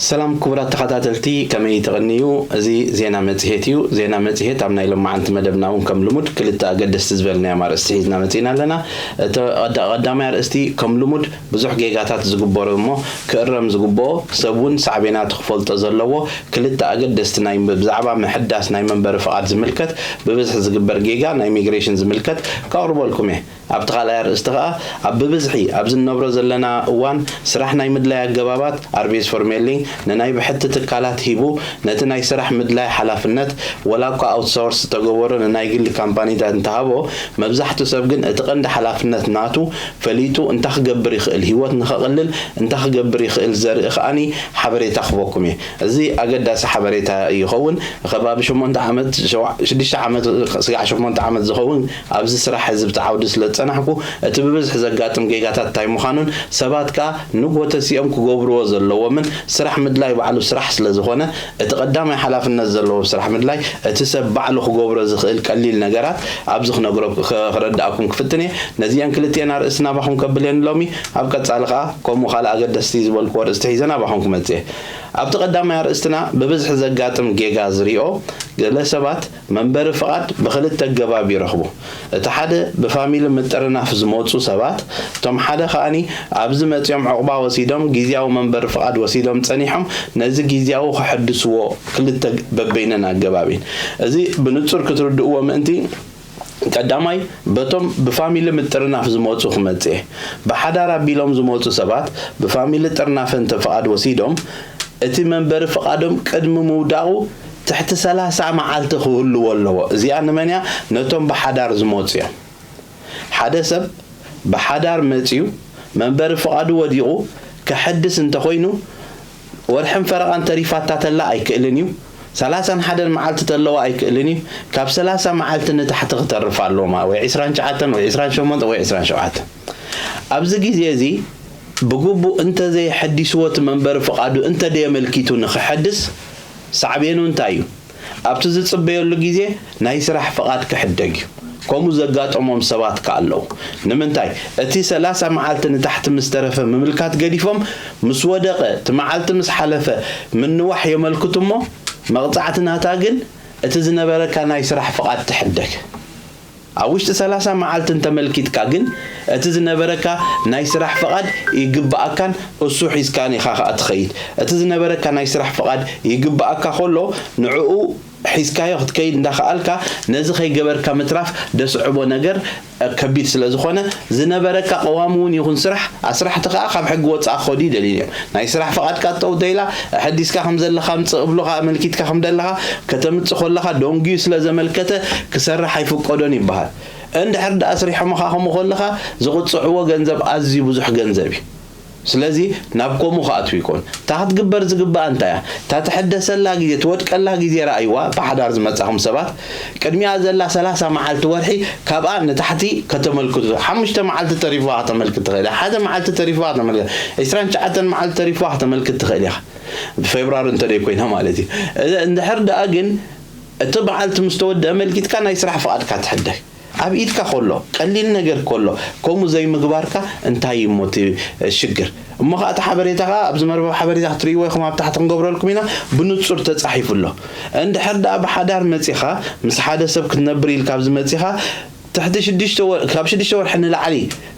ሰላም ክቡራት ተኸታተልቲ፣ ከመይ ትቕንዩ? እዚ ዜና መጽሔት እዩ። ዜና መጽሔት ኣብ ናይ ሎማዓንቲ መደብና እውን ከም ልሙድ ክልተ ኣገደስቲ ዝበልናዮም ኣርእስቲ ሒዝና መጺእና ኣለና። እተ-፣ ቀዳ-፣ ቀዳማይ ኣርእስቲ ከም ልሙድ ብዙሕ ጌጋታት ዝግበሮ እሞ ክእረም ዝግብኦ፣ ሰብ እውን ሳዕቤናቱ ክፈልጦ ዘለዎ ክልተ ኣገደስቲ ናይ፣ ብዛዕባ ምሕዳስ ናይ መንበሪ ፍቓድ ዝምልከት፣ ብብዝሒ ዝግበር ጌጋ ናይ ኢሚግሬሽን ዝምልከት ከቕርበልኩም እየ። ኣብቲ ካልኣይ ኣርእስቲ ከኣ፣ ኣብ ብብዝሒ ኣብዚ እንነብሮ ዘለና እዋን ስራሕ ናይ ምድላይ ኣገባባት፣ ኣርቤስ ፎርሜሊንግ፣ ንናይ ብሕቲ ትካላት ሂቡ፣ ነቲ ናይ ስራሕ ምድላይ ሓላፍነት፣ ወላ እኳ ኣውትሶርስ ዝተገበሮ ንናይ ግሊ ካምፓኒታት እንተሃቦ፣ መብዛሕትኡ ሰብ ግን እቲ ቀንዲ ሓላፍነት ናቱ ፈሊጡ እንታይ ክገብር ይኽእል፣ ህይወት ንኸቕልል እንታይ ክገብር ይኽእል ዘርኢ ከኣኒ ሓበሬታ ክህበኩም እየ። እዚ ኣገዳሲ ሓበሬታ ይኸውን። ከባቢ ሸሞንተ ዓመት፣ ሸዋ-፣ ሽዱሽተ ዓመት፣ ስጋዕ ሸሞንተ ዓመት ዝኸውን ኣብዚ ስራሕ እዚ ብቲ ዓውዲ ስለ ዝጸናሕኩ፣ እቲ ብብዝሒ ዘጋጥም ጌጋታት እንታይ ምዃኑን፣ ሰባት ከኣ ንግሆ ተሲኦም ክገብርዎ ዘለዎምን ስራሕ ምድላይ ባዕሉ ስራሕ ስለ ዝኾነ፣ እቲ ቀዳማይ ሓላፍነት ዘለዎ ስራሕ ምድላይ፣ እቲ ሰብ ባዕሉ ክገብሮ ዝኽእል ቀሊል ነገራት ኣብዚ ክነግሮ-፣ ከ-፣ ከረድኣኩም ክፍትን እየ። ነዚአን ክልቲአን ኣርእስቲ ናባኹም ከብል እየ ንሎሚ። ኣብ ቀጻሊ ከኣ ከምኡ ካልእ ኣገደስቲ ዝበልኩዎ ኣርእስቲ ሒዘ ናባኹም ክመጽእ እየ። ኣብቲ ቀዳማይ ኣርእስትና ብብዝሒ ዘጋጥም ጌጋ ዝሪኦ፣ ገለ ሰባት መንበሪ ፍቓድ ብኽልተ ኣገባብ ይረኽቡ። እቲ ሓደ ብፋሚሊ ምጥርናፍ ዝመጹ ሰባት፣ እቶም ሓደ ከኣኒ ኣብዚ መጺኦም ዕቑባ ወሲዶም ግዝያዊ መንበሪ ፍቓድ ወሲዶም ጸኒሖም ነዚ ግዝያዊ ክሕድስዎ ክልተ በበይነን ኣገባብ እየን። እዚ ብንጹር ክትርድእዎ ምእንቲ ቀዳማይ በቶም ብፋሚሊ ምጥርናፍ ዝመጹ ክመጽእ እየ። ብሓዳር ኣቢሎም ዝመጹ ሰባት ብፋሚሊ ጥርናፈ እንተ ፍቓድ ወሲዶም እቲ መንበሪ ፍቓዶም ቅድሚ ምውዳቑ ትሕቲ ሰላሳ መዓልቲ ክህልዎ ኣለዎ። እዚኣ ንመን እያ? ነቶም ብሓዳር ዝመጹ እዮም። ሓደ ሰብ ብሓዳር መጺኡ መንበሪ ፍቓዱ ወዲቑ ክሕድስ እንተኾይኑ ወርሕን ፈረቓን ተሪፋታ ተላ ኣይክእልን እዩ። ሰላሳን ሓደን መዓልቲ ተለዋ ኣይክእልን እዩ። ካብ ሰላሳ መዓልቲ ንታሕቲ ክተርፍ ኣለዎ ማለት ወይ ዕስራን ትሽዓተን ወይ ዕስራን ሸሞንተን ወይ ዕስራን ሸውዓተን። ኣብዚ ግዜ እዚ ብግቡእ እንተዘይሐዲስዎ እቲ መንበሪ ፍቓዱ እንተደየመልኪቱ ንኽሐድስ ሳዕቤኑ እንታይ እዩ? ኣብቲ ዝጽበየሉ ግዜ ናይ ስራሕ ፍቓድ ክሕደግ እዩ። ከምኡ ዘጋጠሞም ሰባት ከኣ ኣለዉ። ንምንታይ? እቲ ሰላሳ መዓልቲ ንታሕቲ ምስ ተረፈ ምምልካት ገዲፎም ምስ ወደቐ፣ እቲ መዓልቲ ምስ ሓለፈ ምንዋሕ የመልክቱ እሞ መቕጻዕቲ ናታ ግን እቲ ዝነበረካ ናይ ስራሕ ፍቓድ ትሕደግ። ኣብ ውሽጢ ሰላሳ መዓልቲ እንተመልኪትካ ግን እቲ ዝነበረካ ናይ ስራሕ ፍቓድ ይግብኣካን እሱ ሒዝካን ኢኻ ከኣ ትኸይድ። እቲ ዝነበረካ ናይ ስራሕ ፍቓድ ይግብኣካ ከሎ ንዕኡ ሒዝካዮ ክትከይድ እንዳኸኣልካ ነዚ ከይገበርካ ምትራፍ ደስዕቦ ነገር ከቢድ ስለ ዝኾነ ዝነበረካ ቀዋሚ እውን ይኹን ስራሕ ኣስራሕቲ ከኣ ካብ ሕጊ ወጻኢ ክኸዱ ይደልዩ እዮም። ናይ ስራሕ ፍቓድካ ጠው ተይላ ኣሐዲስካ ከም ዘለኻ ምጽእ እብሉኻ ኣመልኪትካ ከም ዘለኻ ከተምጽእ ከለኻ ደንጉዩ ስለ ዘመልከተ ክሰርሕ ኣይፍቀዶን ይበሃል። እንድሕር ደኣ ኣስሪሖምኻ ከምኡ ከለኻ ዝቕጽዕዎ ገንዘብ ኣዝዩ ብዙሕ ገንዘብ እዩ። ስለዚ ናብ ከምኡ ክኣትው ይኮን። እታ ክትግበር ዝግብኣ እንታይ እያ? እታ ትሕደሰላ ግዜ፣ ትወድቀላ ግዜ ረኣይዋ፣ ብሓዳር ዝመጻኹም ሰባት። ቅድሚኣ ዘላ ሰላሳ መዓልቲ ወርሒ ካብኣ ንታሕቲ ከተመልክቱ። ሓሙሽተ መዓልቲ ተሪፍዋ ከተመልክት ትኽእል እያ። ሓደ መዓልቲ ተሪፍዋ ከተመልክት፣ ዕስራን ትሽዓተን መዓልቲ ተሪፍዋ ከተመልክት ትኽእል ኢኻ። ብፌብራሪ እንተ ደይ ኮይና ማለት እዩ። እዚ እንድሕር ደኣ ግን እቲ መዓልቲ ምስ ተወድአ መልኪትካ ናይ ስራሕ ፍቓድካ ትሕደግ። ኣብ ኢድካ ከሎ፣ ቀሊል ነገር ከሎ፣ ከምኡ ዘይምግባርካ እንታይ እዩ እሞ እቲ ሽግር? እሞ ኸኣ እቲ ሓበሬታ ኸኣ ኣብዚ መርበብ ሓበሬታ ክትርእይዎ ኢኹም፣ ኣብ ታሕቲ ክንገብረልኩም ኢና፣ ብንጹር ተጻሒፉ ኣሎ። እንድሕር ደኣ ብሓዳር መጺኻ ምስ ሓደ ሰብ ክትነብር ኢልካ ኣብዚ መጺኻ ትሕቲ ሽዱሽተ ወር-፣ ካብ ሽዱሽተ ወርሒ ንላዕሊ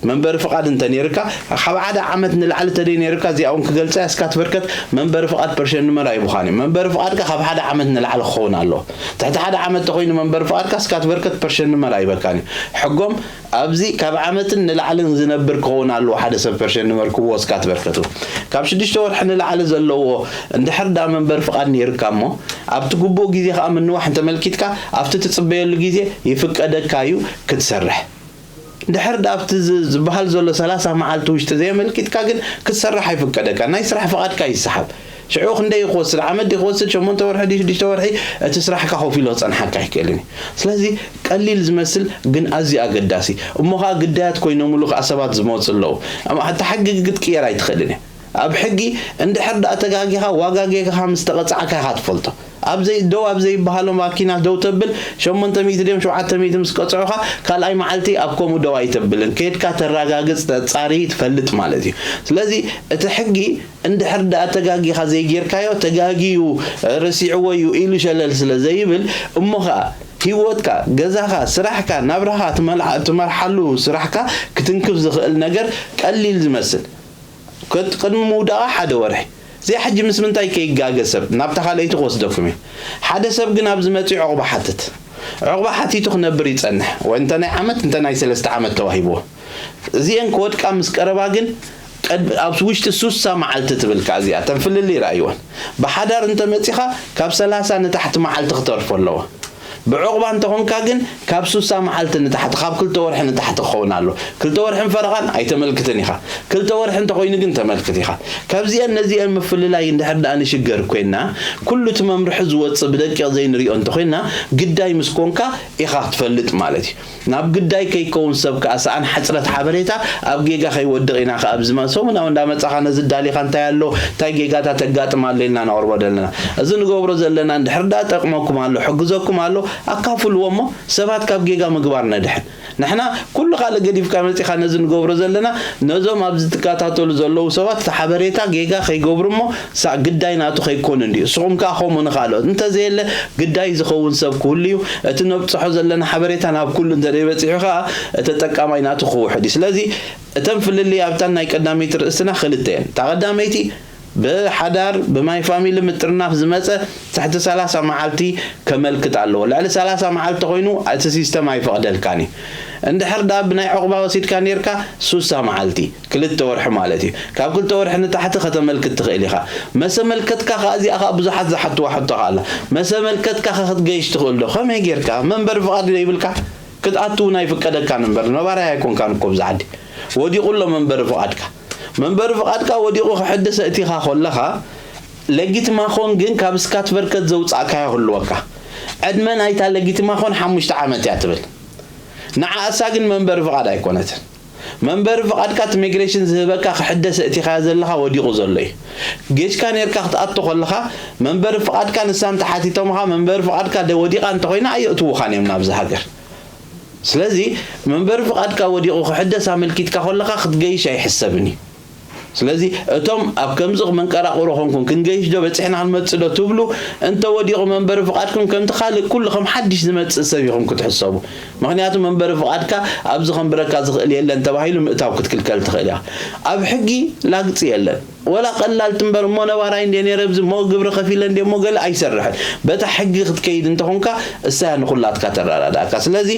መንበሪ ፍቓድ እንተ ነይርካ፣ ካብ ሓደ ዓመት ንላዕሊ ተደይ ነይርካ፣ እዚኣ እውን ክገልጻ እያ፣ እስካ ትበርከት መንበሪ ፍቓድ ፐርሸን ንመር ኣይቡኻን እዩ። መንበሪ ፍቓድካ ካብ ሓደ ዓመት ንላዕሊ ክኸውን ኣለዎ። ትሕቲ ሓደ ዓመት ተኾይኑ መንበሪ ፍቓድካ፣ እስካ ትበርከት ፐርሸን ንመር ኣይበካን እዩ። ሕጎም ኣብዚ ካብ ዓመትን ንላዕልን ዝነብር ክኸውን ኣለዎ፣ ሓደ ሰብ ፐርሸን ንመር ክዎ እስካ ትበርከቱ። ካብ ሽዱሽተ ወርሒ ንላዕሊ ዘለዎ እንድሕር ዳ መንበሪ ፍቓድ ነይርካ እሞ፣ ኣብቲ ግቡእ ግዜ ከኣ ምንዋሕ እንተመልኪትካ፣ ኣብቲ ትጽበየሉ ግዜ ይፍቀደካ እዩ ክትሰርሕ። ድሕር ዳ ኣብቲ ዝ-፣ ዝበሃል ዘሎ ሰላሳ መዓልቲ ውሽጢ ዘየመልኪትካ ግን ክትሰርሕ ኣይፍቀደካ። ናይ ስራሕ ፍቓድካ ይሰሓብ። ሽዑ ክንደይ ክወስድ፣ ዓመት ድዩ ክወስድ፣ ሸሞንተ ወርሒ ድዩ ሽዱሽተ ወርሒ፣ እቲ ስራሕካ ኮፍ ኢሉ ክጸንሓካ ኣይክእልን እዩ። ስለዚ ቀሊል ዝመስል ግን ኣዝዩ ኣገዳሲ፣ እሞ ኸኣ ግዳያት ኮይኖምሉ ከኣ ሰባት ዝመጹ ኣለዉ። እሞ ሓታ ሕጊ ክትቅየር ኣይትኽእልን እያ። ኣብ ሕጊ እንድሕር ደኣ ተጋጊኻ፣ ዋጋ ጌጋኻ ምስ ተቐጻዕካ ኢኻ ትፈልጦ። ኣብ ዘይ ደው ኣብ ዘይበሃሎ ማኪና ደው ተብል፣ ሸሞንተ ሚእቲ ድዮም ሸውዓተ ሚእቲ ምስ ቀጽዑኻ፣ ካልኣይ መዓልቲ ኣብ ከምኡ ደው ኣይተብልን። ከድካ ተረጋግጽ፣ ተጻሪ፣ ትፈልጥ ማለት እዩ። ስለዚ እቲ ሕጊ እንድሕር ደኣ ተጋጊኻ ዘይጌርካዮ፣ ተጋጊዩ፣ እ፣ ረሲዕዎ እዩ ኢሉ ሸለል ስለ ዘይብል፣ እሞ ኸኣ ህይወትካ፣ ገዛኻ፣ ስራሕካ፣ ናብራኻ ትመልዓ-፣ ትመርሓሉ ስራሕካ ክትንክፍ ዝኽእል ነገር ቀሊል ዝመስል። ከት-፣ ቅድሚ ምውዳቓ ሓደ ወርሒ። እዚኣ ሕጂ ምስ ምንታይ ከይጋገ ሰብ ናብታ ካልኣይቲ ክወስደኩም እየ። ሓደ ሰብ ግን ኣብዚ መጺኡ ዕቑባ ሓትት። ዕቑባ ሓቲቱ ክነብር ይጸንሕ። ወይ እንተ ናይ ዓመት፣ እንተ ናይ ሰለስተ ዓመት ተዋሂብዎ። እዚአን ክወድቃ ምስ ቀረባ ግን ቀድ-፣ ኣብ ውሽጢ ሱሳ መዓልቲ ትብል ከኣ እዚኣ፣ እተን ፍልልይ ረኣይወን። ብሓዳር እንተ መጺኻ ካብ ሰላሳ ንታሕቲ መዓልቲ ክተርፎ ኣለዎ። ብዕቑባ እንተኾንካ ግን ካብ ሱሳ መዓልቲ ንታሕቲ፣ ካብ ክልተ ወርሒ ንታሕቲ ክኸውን ኣሎ። ክልተ ወርሕን ፈረቓን ኣይተመልክትን ኢኻ። ክልተ ወርሒ እንተኾይኑ ግን ተመልክት ኢኻ። ካብዚአን ነዚአን ምፍልላይ እንድሕር ደኣ ንሽገር ኮይንና፣ ኩሉ እቲ መምርሒ ዝወጽእ ብደቂቕ ዘይንሪኦ እንተኾይንና፣ ግዳይ ምስ ኮንካ ኢኻ ክትፈልጥ ማለት እዩ። ናብ ግዳይ ከይከውን ሰብ ከኣ ሰኣን ሓጽረት ሓበሬታ ኣብ ጌጋ ከይወድቕ ኢና ከኣ ኣብዚ መ-፣ ሰሙናዊ እንዳመጻኻ ነዚ ዳሊኻ እንታይ ኣሎ፣ እንታይ ጌጋታት ተጋጥም ኣሎ ኢልና ነቕርቦ ዘለና። እዚ ንገብሮ ዘለና እንድሕር ደኣ ጠቕመኩም ኣሎ፣ ሕግዘኩም ኣሎ፣ ኣካፍልዎ እሞ ሰባት ካብ ጌጋ ምግባር ነድሕን። ንሕና ኩሉ ካልእ ገዲፍካ መጺኻ ነዚ ንገብሮ ዘለና፣ ነዞም ኣብዚ ትከታተሉ ዘለዉ ሰባት እቲ ሓበሬታ ጌጋ ከይገብሩ እሞ ሳዕ ግዳይ ናቱ ከይኮን እንድዩ። እስኹም ከኣ ከምኡ ንኻልኦት። እንተዘየለ ግዳይ ዝኸውን ሰብ ክህሉ እዩ። እቲ ነብጽሖ ዘለና ሓበሬታ ናብ ኩሉ እንተ ደይበጺሑ ከኣ ተጠቃማይ ናቱ ክውሕድ እዩ። ስለዚ እተን ፍልልይ ኣብታን ናይ ቀዳመይቲ ርእስትና ክልተ እየን። እታ ቀዳመይቲ ብሓዳር ብማይ ፋሚሊ ምጥርናፍ ዝመጸ ትሕቲ ሰላሳ መዓልቲ ከመልክት ኣለዎ። ልዕሊ ሰላሳ መዓልቲ ኮይኑ እቲ ሲስተም ኣይፈቕደልካን እዩ። እንድሕር ደኣ ብናይ ዕቑባ ወሲድካ ኔርካ ሱሳ መዓልቲ፣ ክልተ ወርሒ ማለት እዩ። ካብ ክልተ ወርሒ ንታሕቲ ከተመልክት ትኽእል ኢኻ። መሰመልከትካ ከኣ እዚኣ ከኣ ብዙሓት ዝሓትዋ ሕቶ ከኣ ኣላ። መሰመልከትካ ከ ክትገይሽ ትኽእል ዶ? ከመይ ጌርካ? መንበሪ ፍቓድ ዘይብልካ ክትኣቱ እውን ኣይፍቀደካን እምበር ነባራይ ኣይኮንካን እኮ ብዛ ዓዲ። ወዲቑ ኣሎ መንበሪ ፍቓድካ። መንበሪ ፍቓድካ ወዲቑ ክሕደስ ኣእቲኻ ከለኻ ለጊትማኾን ግን ካብ ስካትቨርከት ዘውጻእካዮ ክህልወካ። ዕድመ ናይታ ለጊትማኾን ሓሙሽተ ዓመት እያ ትብል። ንዓእሳ ግን መንበሪ ፍቓድ ኣይኮነትን። መንበሪ ፍቓድካ እቲ ሚግሬሽን ዝህበካ ክሕደስ ኣእቲኻዮ ዘለኻ ወዲቑ ዘሎ እዩ። ጌሽካ ኔርካ ክትኣቱ ከለኻ መንበሪ ፍቓድካ ንሳ እንተሓቲቶምኻ መንበሪ ፍቓድካ ደ-፣ ወዲቓ እንተኾይና ኣየእትዉኻን እዮም ናብዚ ሃገር። ስለዚ መንበሪ ፍቓድካ ወዲቑ ክሕደስ ኣመልኪትካ ከለኻ ክትገይሽ ኣይሕሰብን እዩ። ስለዚ እቶም ኣብ ከምዚ መንቀራቕሮ ኮንኩም ክንገይሽ ዶ በጺሕና ክንመጽእ ዶ ትብሉ እንተ ወዲቑ መንበሪ ፍቓድኩም ከምቲ ካልእ ኩሉ ከም ሓድሽ ዝመጽእ ሰብ ኢኹም ክትሕሰቡ። ምኽንያቱ መንበሪ ፍቓድካ ኣብዚ ከንብረካ ዝኽእል የለን ተባሂሉ ምእታው ክትክልከል ትኽእል ኢኻ። ኣብ ሕጊ ላግጺ የለን። ወላ ቀላል ትንበር እሞ ነባራይ እንደ ነይረ ኣብዚ እሞ ግብሪ ከፊለ እንደ እሞ ገለ ኣይሰርሕን። በታ ሕጊ ክትከይድ እንተኾንካ እሳያ ንኹላትካ ተረዳዳእካ። ስለዚ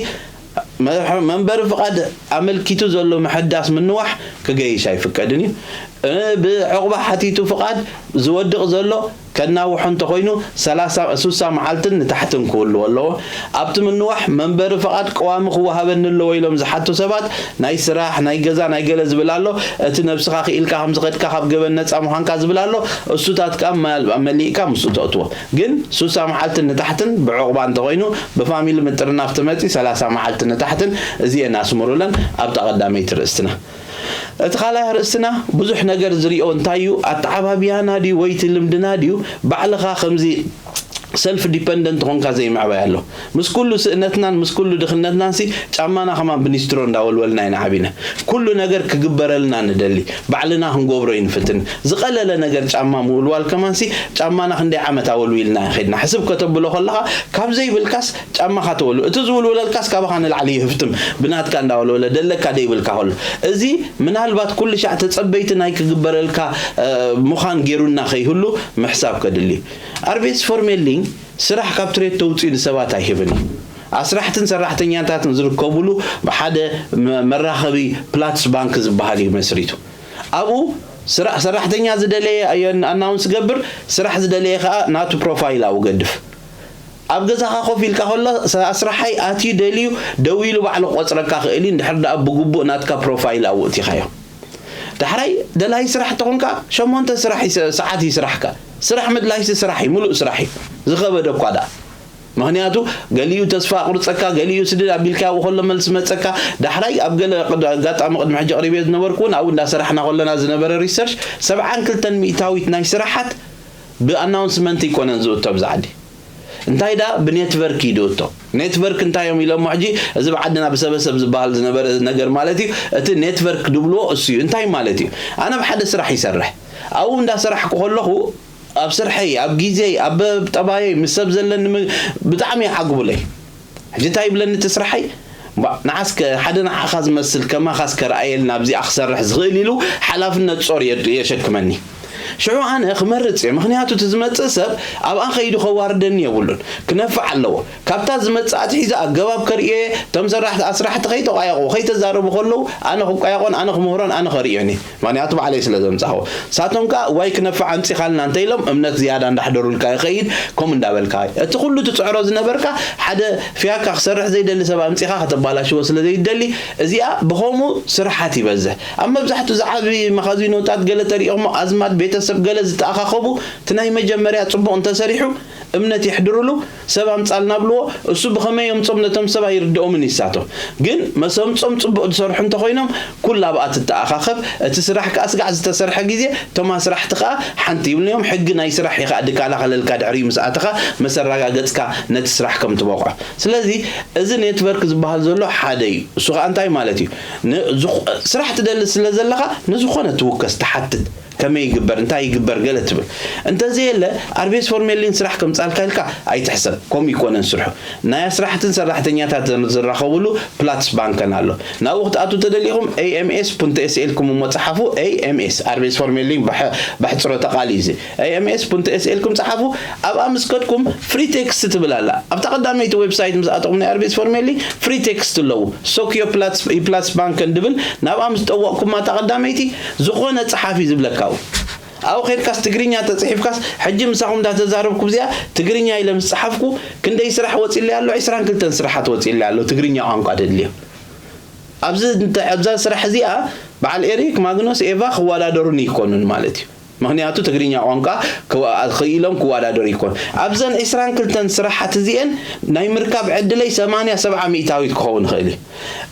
መ-፣ መንበሪ ፍቓድ ኣመልኪቱ ዘሎ ምሕዳስ ምንዋሕ ክገይሽ ኣይፍቀድን እዩ። እ፣ ብዕቑባ ሓቲቱ ፍቓድ ዝወድቕ ዘሎ ከናውሖ እንተኾይኑ ሰላሳ፣ ሱሳ መዓልትን ንታሕትን ክህልዎ ኣለዎ። ኣብቲ ምንዋሕ መንበሪ ፍቓድ ቀዋሚ ክወሃበኒ ኣለዎ ኢሎም ዝሓቱ ሰባት ናይ ስራሕ፣ ናይ ገዛ፣ ናይ ገለ ዝብል ኣሎ። እቲ ነብስኻ ክኢልካ ከም ዝኸድካ ካብ ገበን ነጻ ምዃንካ ዝብል ኣሎ። እሱታት ከኣ መ-፣ መሊእካ ምስኡ ተእትዎ። ግን ሱሳ መዓልትን ንታሕትን ብዕቑባ እንተኾይኑ ብፋሚሊ ምጥርናፍ ትመጺ ሰላሳ መዓልቲ ንታሕትን እዚኤን ኣስምሩለን ኣብታ ቀዳመይቲ ርእስትና። እቲ ካልኣይ ርእስትና ብዙሕ ነገር ዝሪኦ እንታይ እዩ? ኣተዓባብያና ድዩ ወይ እቲ ልምድና ድዩ? ባዕልኻ ከምዚ ሰልፍ ዲፐንደንት ኾንካ ዘይምዕባይ ኣሎ። ምስ ኩሉ ስእነትናን ምስ ኩሉ ድኽነትናንሲ ጫማና ከማን ብኒስትሮ እንዳወልወልና ኢና ዓቢና። ኩሉ ነገር ክግበረልና ንደሊ። ባዕልና ክንገብሮ ይንፍትን። ዝቐለለ ነገር ጫማ ምውልዋል ከማንሲ ጫማና ክንደይ ዓመት ኣወልዊልና ኸድና። ሕስብ ከተብሎ ከለኻ ካብ ዘይብልካስ ጫማኻ ተወሉ። እቲ ዝውልውለልካስ ካባኻ ንላዕሊ ይህፍትም። ብናትካ እንዳወልወለ ደለካ ደይብልካ ከሎ። እዚ ምናልባት ኩሉ ሻዕ ተጸበይቲ ናይ ክግበረልካ፣ እ፣ ምዃን ጌሩና ከይህሉ ምሕሳብ ከድሊ። ኣርቤትስ ፎርሜሊንግ ስራሕ ካብ ትሬት ተውፅኡ ንሰባት ኣይህብን እዩ። ኣስራሕትን ሰራሕተኛታትን ዝርከቡሉ ብሓደ መ-፣ መራኸቢ ፕላትስ ባንክ ዝበሃል እዩ መስሪቱ። ኣብኡ ስራ-፣ ሰራሕተኛ ዝደለየ ኣየ-፣ ኣናውንስ ገብር፣ ስራሕ ዝደለየ ከዓ ናቱ ፕሮፋይል ኣብኡ ገድፍ። ኣብ ገዛኻ ኮፍ ኢልካ ከሎ ሰ-፣ ኣስራሓይ ኣትዩ ደልዩ ደዊሉ ባዕሉ ክቆፅረካ ክእል እዩ፣ እንድሕር ደኣ ብግቡእ ናትካ ፕሮፋይል ኣብኡ እቲኻዮ። ዳሕራይ ደላይ ስራሕ ተኾንካ ሸሞንተ ስራሕ ይስ-፣ ሰዓት ይስራሕካ። ስራሕ ምድላይሲ ስራሕ እዩ፣ ምሉእ ስራሕ እዩ። ዝኸበደ እኳ ደኣ። ምኽንያቱ ገሊኡ ተስፋ ኣቑርጸካ፣ ገሊኡ ስድድ ኣቢልካ ኣብኡ ከሎ መልሲ መጸካ። ዳሕራይ ኣብ ገለ ቅድ-፣ ኣጋጣሚ ቅድሚ ሕጂ ኣቕሪበዮ ዝነበርኩ እውን ኣብኡ እንዳሰራሕና ከለና ዝነበረ ሪሰርች ሰብዓን ክልተን ሚእታዊት ናይ ስራሓት ብኣናውንስመንት ኣይኮነን ዝእቶ ኣብዚ ዓዲ። እንታይ ደኣ ብኔትቨርክ ይድእቶ። ኔትቨርክ እንታይ እዮም ኢሎሞ ሕጂ? እዚ ብዓድና ብሰበሰብ ዝበሃል ዝነበረ ነገር ማለት እዩ። እቲ ኔትቨርክ ድብልዎ እሱ እዩ። እንታይ ማለት እዩ? ኣነ ብሓደ ስራሕ ይሰርሕ። ኣብኡ እንዳሰራሕኩ ከለኹ ኣብ ስርሐይ፣ ኣብ ግዜይ፣ ኣብ ጠባየይ ምስ ሰብ ዘለኒ ም- ብጣዕሚ ይዓግቡለይ። ሕጂ እንታይ ይብለኒ እቲ ስርሐይ? እባ ንዓስከ ሓደ ንዓኻ ዝመስል ከማኻስ ከርኣየልና ኣብዚኣ ክሰርሕ ዝኽእል ኢሉ ሓላፍነት ጾር የድ- የሸክመኒ። ሽዑ ኣነ ክመርጽ እየ፣ ምኽንያቱ እቲ ዝመጽእ ሰብ ኣብኣ ከይዱ ከዋርደኒ የብሉን። ክነፍዕ ኣለዎ። ካብታ ዝመጽእ ኣትሒዘ ኣገባብ ከርእዮ እየ። እቶም ሰራሕቲ ኣስራሕቲ ከይተቋየቑ ከይተዛረቡ ከለዉ ኣነ ክቋየቖን ኣነ ክምህሮን ኣነ ከርእዮን እየ። ምኽንያቱ ባዕለይ ስለ ዘምጻኹ። ንሳቶም ከኣ ዋይ ክነፍዕ ኣምጺኻልና እንተ ኢሎም እምነት ዝያዳ እንዳሕደሩልካ ይኸይድ። ከምኡ እንዳበልካ እቲ ኩሉ ትጽዕሮ ዝነበርካ ሓደ ፍያካ ክሰርሕ ዘይደሊ ሰብ ኣምጺኻ ከተባላሽዎ ስለ ዘይደሊ እዚኣ ብኸምኡ ስራሓት ይበዝሕ። ኣብ መብዛሕትኡ ዝዓቢ መኻዚኖታት ገለ ተሪእኹሞ ኣዝማድ ቤተሰብ ገለ ዝተኣኻኸቡ እቲ ናይ መጀመርያ ጽቡቕ እንተሰሪሑ እምነት የሕድሩሉ ሰብ ኣምጻልና ብልዎ እሱ ብኸመይ የምጾም ነቶም ሰብ ኣይርድኦምን ይሳቶም ግን መሰምጾም ጽቡቕ ዝሰርሑ እንተኾይኖም ኩላ ኣብኣ ትተኣኻኸብ እቲ ስራሕ ከኣ ስጋዕ ዝተሰርሐ ግዜ እቶም ኣስራሕቲ ከኣ ሓንቲ ይብልዮም ሕጊ ናይ ስራሕ ኢኻ ድካላኸለልካ ድሕሪኡ ምስ ኣተኻ መሰረጋገጽካ ነቲ ስራሕ ከም ትበቕዖ ስለዚ እዚ ኔትቨርክ ዝበሃል ዘሎ ሓደ እዩ እሱ ከኣ እንታይ ማለት እዩ ስራሕ ትደሊ ስለ ዘለኻ ንዝኾነ ትውከስ ትሓትት ከመይ ይግበር እንታይ ይግበር ገለ ትብል እንተዘየለ ኣርቤስ ፎርሜሊን ስራሕ ከምጻልካ ኢልካ ኣይትሕሰብ ከምኡ ይኮነን ስርሑ ናይ ኣስራሕትን ሰራሕተኛታት ዝራኸብሉ ፕላትስ ባንከን ኣሎ ናብኡ ክትኣቱ ተደሊኹም ams ስኤልኩም እሞ ጸሓፉ ams ኣርቤስ ፎርሜሊን ብሕፅሮ ተቃሊ እዚ ams ስኤልኩም ጸሓፉ ኣብኣ ምስ ከድኩም ፍሪ ቴክስት ትብል ኣላ ኣብታ ቀዳመይቲ ዌብሳይት ምስ ኣተኹም ናይ ኣርቤስ ፎርሜሊ ፍሪ ቴክስት ኣለዉ ሶኪዮ ፕላትስ ባንከን ድብል ናብኣ ምስ ጠወቕኩም ኣታ ቀዳመይቲ ዝኾነ ጸሓፊ ዝብለካ ኣብኡ ኣብኡ ኸድካስ ትግርኛ ተፅሒፍካስ ሕጂ ምሳኹም እንዳተዛረብኩ እዚኣ ትግርኛ ኢለ ምስ ፀሓፍኩ ክንደይ ስራሕ ወፂለይ ኣሎ ዒስራን ክልተን ስራሓት ወፂለይ ኣሎ ትግርኛ ቋንቋ ደድልዮ ኣብዚ ኣብዛ ስራሕ እዚኣ በዓል ኤሪክ ማግኖስ ኤቫ ክወዳደሩን ይኮኑን ማለት እዩ ምኽንያቱ ትግርኛ ቋንቋ ክኢሎም ክወዳደሩ ይኮን ኣብዘን ዒስራን ክልተን ስራሓት እዚአን ናይ ምርካብ ዕድለይ ሰማንያ ሰብዓ ሚእታዊት ክኸውን ይኽእል እዩ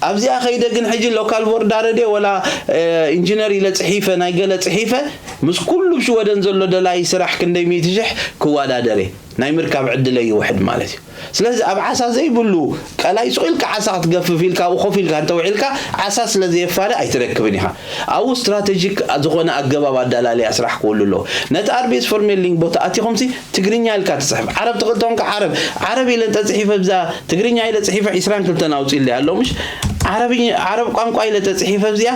ኣብዚኣ ከይደ ግን ሕጂ ሎካል ቦርድ ኣረድየ ወላ ኢንጂነር ኢለ ፅሒፈ ናይ ገለ ፅሒፈ ምስ ኩሉ ሽወደን ዘሎ ደላይ ስራሕ ክንደይ ሚእቲ ሽሕ ክወዳደር እየ ናይ ምርካብ ዕድለይ ይውሕድ ማለት እዩ ስለዚ ኣብ ዓሳ ዘይብሉ ቀላይ ሱቕ ኢልካ ዓሳ ክትገፍፍ ኢልካ ኣብኡ ኮፍ ኢልካ እንተውዒልካ ዓሳ ስለ ዘየፋሪ ኣይትረክብን ኢኻ ኣብኡ ስትራቴጂክ ዝኾነ ኣገባብ ኣዳላለያ ስራሕ ክህሉ ኣለዎ ነቲ ኣርቤስ ፎርሜሊንግ ቦታ ኣቲኹምሲ ትግርኛ ኢልካ ትፅሕፍ ዓረብ ትኽእል ተኾንካ ዓረብ ዓረብ ኢለ እንተፅሒፈ ብዛ ትግርኛ ኢለ ፅሒፈ ዒስራን ክልተን ኣውፅኢለይ ኣሎ ምሽ ዓረብ ቋንቋ ኢለ ተፅሒፈ ብዚኣ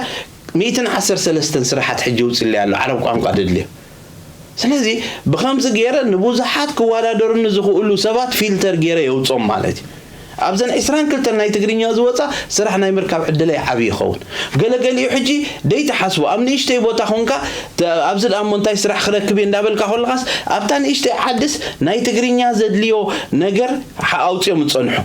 ሚእትን ዓሰርተ ሰለስተን ስራሓት ሕጂ ውፅለይ ኣሎ ዓረብ ቋንቋ ደድልዮ ስለዚ ብኸምዚ ገይረ ንብዙሓት ክወዳደሩኒ ዝኽእሉ ሰባት ፊልተር ገይረ የውፅኦም ማለት እዩ ኣብዘን ዕስራን ክልተን ናይ ትግርኛ ዝወፃ ስራሕ ናይ ምርካብ ዕድለይ ዓብዪ ይኸውን ገለገሊኡ ሕጂ ደይትሓስቡ ኣብ ንእሽተይ ቦታ ኾንካ ኣብዚ ደኣ እሞ እንታይ ስራሕ ክረክብ እየ እንዳበልካ ከለኻስ ኣብታ ንእሽተይ ዓድስ ናይ ትግርኛ ዘድልዮ ነገር ኣውፅኦም ዝፀንሑ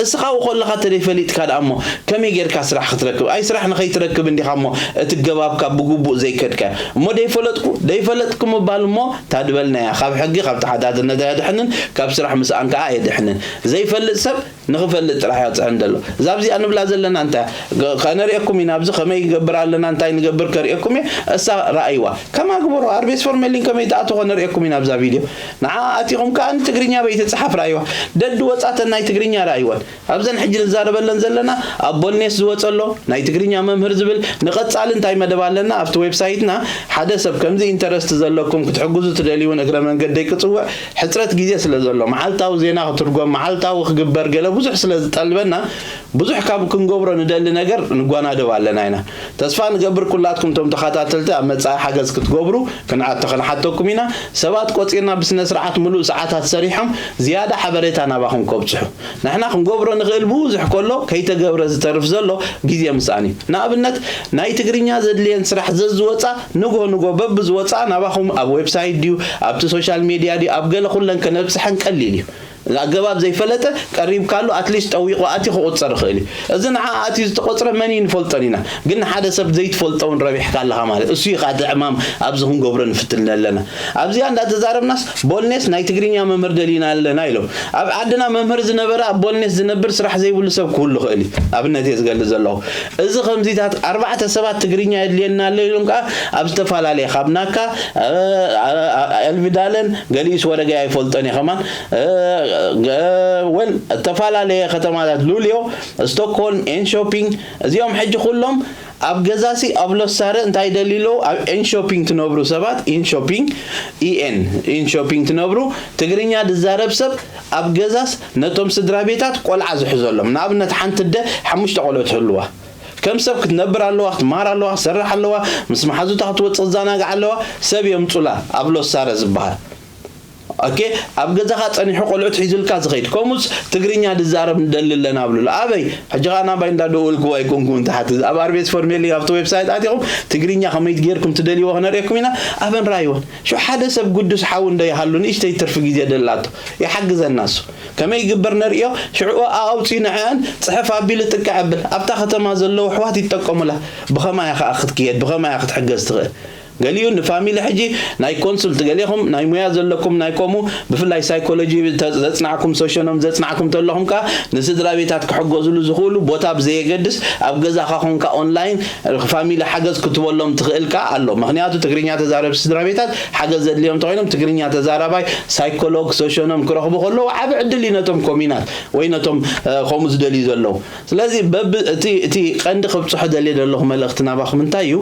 እስኻ ኣብኡ ከለኻ ተደይፈሊጥካ ደኣ እሞ ከመይ ጌርካ ስራሕ ክትረክብ ኣይ ስራሕ ንኸይትረክብ እንዲኻ እሞ እቲ ገባብካ ብግቡእ ዘይከድካ እሞ ደይፈለጥኩ ደይፈለጥኩ ምባል እሞ ታድበልናያ ካብ ሕጊ ካብ ተሓታትነት ኣያድሕንን ካብ ስራሕ ምስኣን ከዓ ኣየድሕንን ዘይፈልጥ ሰብ ንኽፈልጥ ጥራሕ እያ ፅዕን ዘሎ እዛ ኣብዚኣ ንብላ ዘለና እንታይ ከነርእየኩም ኢና ኣብዚ ከመይ ይገብር ኣለና እንታይ ንገብር ከርእየኩም እየ እሳ ረኣይዋ ከማ ግበሩ ኣርቤስ ፎርሜሊን ከመይ ተኣትኾ ነርእየኩም ኢና ኣብዛ ቪድዮ ንዓ ኣቲኹም ከዓ ንትግርኛ በይትፅሓፍ ረኣይዋ ደድ ወፃተን ናይ ትግርኛ ረኣይወን ኣብዘን ሕጂ ንዛረበለን ዘለና ኣብ ቦልኔስ ዝወፀ ኣሎ ናይ ትግርኛ መምህር ዝብል ንቐፃሊ እንታይ መደብ ኣለና ኣብቲ ዌብሳይትና ሓደ ሰብ ከምዚ ኢንተረስት ዘለኩም ክትሕግዙ ትደልዩን እግረ መንገደይ ክፅውዕ ሕፅረት ግዜ ስለ ዘሎ መዓልታዊ ዜና ክትርጎም መዓልታዊ ክግበር ገለ ብዙሕ ስለ ዝጠልበና ብዙሕ ካብ ክንገብሮ ንደሊ ነገር ንጓናደብ ኣለና ኢና ተስፋ ንገብር ኩላትኩም ቶም ተኸታተልቲ ኣብ መፃኢ ሓገዝ ክትገብሩ ክንዓቶ ክንሓተኩም ኢና ሰባት ቆፂርና ብስነ ስርዓት ሙሉእ ሰዓታት ሰሪሖም ዝያዳ ሓበሬታ ናባኹም ከብፅሑ ንሕና ክንገብሮ ንኽእል ብዙሕ ከሎ ከይተገብረ ዝተርፍ ዘሎ ግዜ ምስኣን እዩ ንኣብነት ናይ ትግርኛ ዘድልየን ስራሕ ዘዝወፃ ንጎ ንጎ በብዝወፃ ናባኹም ኣብ ዌብሳይት ድዩ ኣብቲ ሶሻል ሜድያ ድዩ ኣብ ገለ ኩለን ከነብፅሐን ቀሊል እዩ ኣገባብ ዘይፈለጠ ቀሪብካሉ ኣትሊስት ጠዊቑ ኣትዩ ክቑፀር ይኽእል እዩ እዚ ንዓ ኣትዩ ዝተቖፅረ መን እዩ ንፈልጦን ኢና ግን ንሓደ ሰብ ዘይትፈልጦ እውን ረቢሕካ ኣለኻ ማለት እሱ እዩ ከዓ እቲ ዕማም ኣብዚ ክንገብሮ ንፍትን ዘለና ኣብዚኣ እንዳተዛረብናስ ቦልኔስ ናይ ትግርኛ መምህር ደሊና ኣለና ኢሎም ኣብ ዓድና መምህር ዝነበረ ኣብ ቦልኔስ ዝነብር ስራሕ ዘይብሉ ሰብ ክህሉ ይኽእል እዩ ኣብነት እየ ዝገልፅ ዘለኹ እዚ ከምዚታት ኣርባዕተ ሰባት ትግርኛ የድልየና ኣሎ ኢሎም ከዓ ኣብ ዝተፈላለየ ካብ ናካ ኤልቪዳለን ገሊኡስ ወረገ ኣይፈልጦን እየ ከማን ወል እተፈላለየ ከተማታት፣ ሉልዮ፣ ስቶክሆልም፣ ኤንሾፒንግ፣ እዚኦም ሕጂ ኩሎም ኣብ ገዛሲ ኣብ ሎሳረ እንታይ ደልዩ ኣለዉ? ኣብ ኤንሾፒንግ ትነብሩ ሰባት፣ ኢንሾፒንግ፣ ኢኤን፣ ኢንሾፒንግ ትነብሩ፣ ትግርኛ ዝዛረብ ሰብ ኣብ ገዛስ ነቶም ስድራ ቤታት ቆልዓ ዝሕዘሎም። ንኣብነት ሓንቲ ኣደ ሓሙሽተ ቆልዑ ትህልዋ። ከም ሰብ ክትነብር ኣለዋ፣ ክትመሃር ኣለዋ፣ ክትሰርሕ ኣለዋ፣ ምስ መሓዙታ ክትወፅእ ክትዘናጋዕ ኣለዋ። ሰብ የምፁላ ኣብ ሎሳረ ዝበሃል። ኦኬ፣ ኣብ ገዛኻ ጸኒሑ ቆልዑት ሒዙልካ ዝኸይድ፣ ከምኡስ ትግርኛ ዝዛረብ ንደሊ ኣለና ብሉሉ። ኣበይ? ሕጂ ኸኣ ናባይ እንዳደወልኩ ኣይኮንኩን ትሓት። ኣብ ኣርቤስ ፎርሜሊ ኣብቲ ዌብሳይት ኣቲኹም ትግርኛ ከመይ ጌርኩም ትደልይዎ ከነርእየኩም ኢና። ኣበን ራይወን። ሽዑ ሓደ ሰብ ግዱስ ሓው እንዶ ይሃሉ ንእሽተይ ትርፊ ግዜ ደላቶ። ይሓግዘና እሱ። ከመይ ይግበር ነርእዮ? ሽዑ ኣውጺኡ ንዕአን ጽሕፍ ኣቢሉ ጥቅዕ ኣብል። ኣብታ ከተማ ዘለዉ ኣሕዋት ይጠቀሙላ። ብኸማይ እያ ኸኣ ክትክየድ፣ ብኸማይ እያ ክትሕገዝ ትኽእል። ገሊኡ ንፋሚሊ ሕጂ ናይ ኮንሱልት፣ ገሊኹም ናይ ሙያ ዘለኩም ናይ ከምኡ ብፍላይ ሳይኮሎጂ ተ-፣ ዘጽናዕኩም ሶሽኖም ዘጽናዕኩም ተለኹም ከኣ ንስድራ ቤታት ክሕገዙሉ ዝኽእሉ ቦታ ብዘየገድስ ኣብ ገዛኻ ኮንካ ኦንላይን ፋሚሊ ሓገዝ ክትበሎም ትኽእል ከኣ ኣሎ። ምኽንያቱ ትግርኛ ተዛረብቲ ስድራ ቤታት ሓገዝ ዘድልዮም እንተኾይኖም ትግርኛ ተዛራባይ ሳይኮሎግ ሶሽኖም ክረኽቡ ከለዉ ዓቢ ዕድል እዩ ነቶም ኮሚናት ወይ ነቶም፣ እ፣ ከምኡ ዝደልዩ ዘለዉ። ስለዚ በብ-፣ እቲ፣ እቲ ቀንዲ ከብጽሖ ደልየ ዘለኹ መልእኽቲ ናባኹም እንታይ እዩ?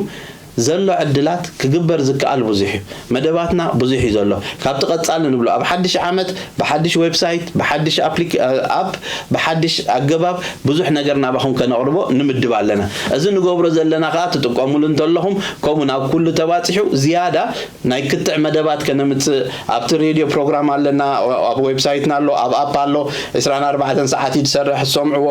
ዘሎ ዕድላት ክግበር ዝከኣል ብዙሕ እዩ። መደባትና ብዙሕ እዩ ዘሎ። ካብቲ ቀጻሊ ንብሎ፣ ኣብ ሓድሽ ዓመት ብሓድሽ ዌብሳይት፣ ብሓድሽ ኣፕሊክ-፣ ኣፕ፣ ብሓድሽ ኣገባብ ብዙሕ ነገር ናባኹም ከነቕርቦ ንምድብ ኣለና። እዚ ንገብሮ ዘለና ከኣ ትጥቀሙሉ እንተለኹም፣ ከምኡ ናብ ኩሉ ተባጺሑ ዝያዳ ናይ ክትዕ መደባት ከነምጽእ፣ ኣብቲ ሬድዮ ፕሮግራም ኣለና፣ ኣብ ዌብሳይትና ኣሎ፣ ኣብ ኣፕ ኣሎ፣ ዕስራን ኣርባዕተን ሰዓት እዩ ዝሰርሕ፣ ዝሰምዕዎ።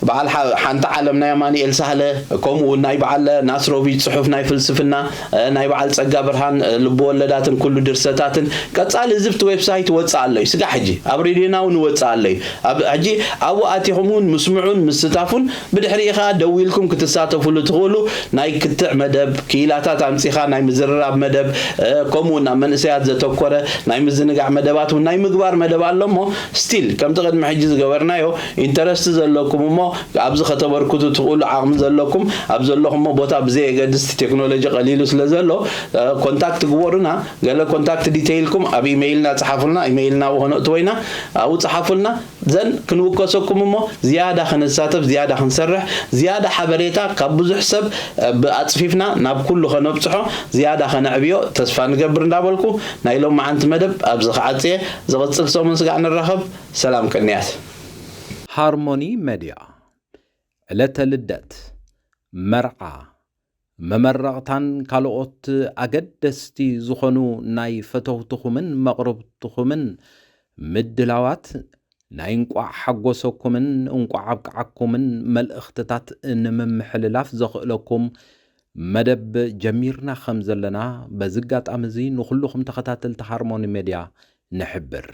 በዓል ሓ-፣ ሓንቲ ዓለም ናይ ኣማኑኤል ሳህለ፣ ከምኡ እውን ናይ በዓል ናስሮቪች ጽሑፍ ናይ ፍልስፍና፣ እ፣ ናይ በዓል ጸጋ ብርሃን፣ እ፣ ልብወለዳትን ኩሉ ድርሰታትን። ቀጻሊ እዚ ብቲ ዌብሳይት ይወጽእ ኣሎ እዩ። ስጋዕ ሕጂ ኣብ ሬድዮና እውን ይወጽእ ኣሎ እዩ። ኣብ፣ ሕጂ ኣብኡ ኣቲኹም እውን ምስምዑን ምስታፉን፣ ብድሕሪኡ ኸኣ ደዊልኩም ክትሳተፉሉ ትኽእሉ ናይ ክትዕ መደብ፣ ክኢላታት ኣምጺኻ ናይ ምዝርራብ መደብ፣ እ፣ ከምኡ እውን ኣብ መንእሰያት ዘተኮረ ናይ ምዝንጋዕ መደባት እውን ናይ ምግባር መደብ ኣሎ እሞ፣ ስቲል ከምቲ ቅድሚ ሕጂ ዝገበርናዮ ኢንተረስቲ ዘለኩም እሞ ኣብዚ ከተበርክቱ ትኽእሉ ዓቕሚ ዘለኩም ኣብ ዘለኹሞ ቦታ ብዘየገድስ እቲ ቴክኖሎጂ ቀሊሉ ስለ ዘሎ፣ እ፣ ኮንታክት ግበሩና። ገለ ኮንታክት ዲቴይልኩም ኣብ ኢሜይልና ጽሓፉልና፣ ኢሜይልና ኣብኡ ከነእትዎ ኢና። ኣብኡ ጽሓፉልና። ዘን ክንውከሰኩም እሞ ዝያዳ ክንሳተፍ፣ ዝያዳ ክንሰርሕ፣ ዝያዳ ሓበሬታ ካብ ብዙሕ ሰብ፣ እ፣ ብኣጽፊፍና ናብ ኩሉ ከነብጽሖ፣ ዝያዳ ከነዕብዮ ተስፋ ንገብር እንዳበልኩ ናይ ሎማዓንቲ መደብ ኣብዚ ክዓጽየ። ዝቕጽል ሰሙን ስጋዕ ንራኸብ። ሰላም ቅንያት። ሃርሞኒ መድያ። ዕለተ ልደት፣ መርዓ፣ መመረቕታን ካልኦት ኣገደስቲ ዝኾኑ ናይ ፈተውትኹምን መቕርብትኹምን ምድላዋት ናይ እንቋዕ ሓጎሰኩምን እንቋዕ ኣብቅዓኩምን መልእኽትታት ንምምሕልላፍ ዘኽእለኩም መደብ ጀሚርና ከም ዘለና በዚ ኣጋጣሚ እዚ ንኹልኹም ተኸታተልቲ ሃርሞኒ ሜድያ ንሕብር።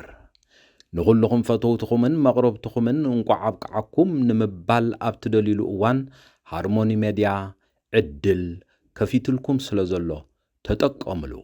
ንኹልኹም ፈተውትኹምን መቕረብትኹምን እንቋዕ ኣብቅዓኩም ንምባል ኣብ ትደልዩሉ እዋን ሃርሞኒ ሜድያ ዕድል ከፊትልኩም ስለ ዘሎ ተጠቀምሉ።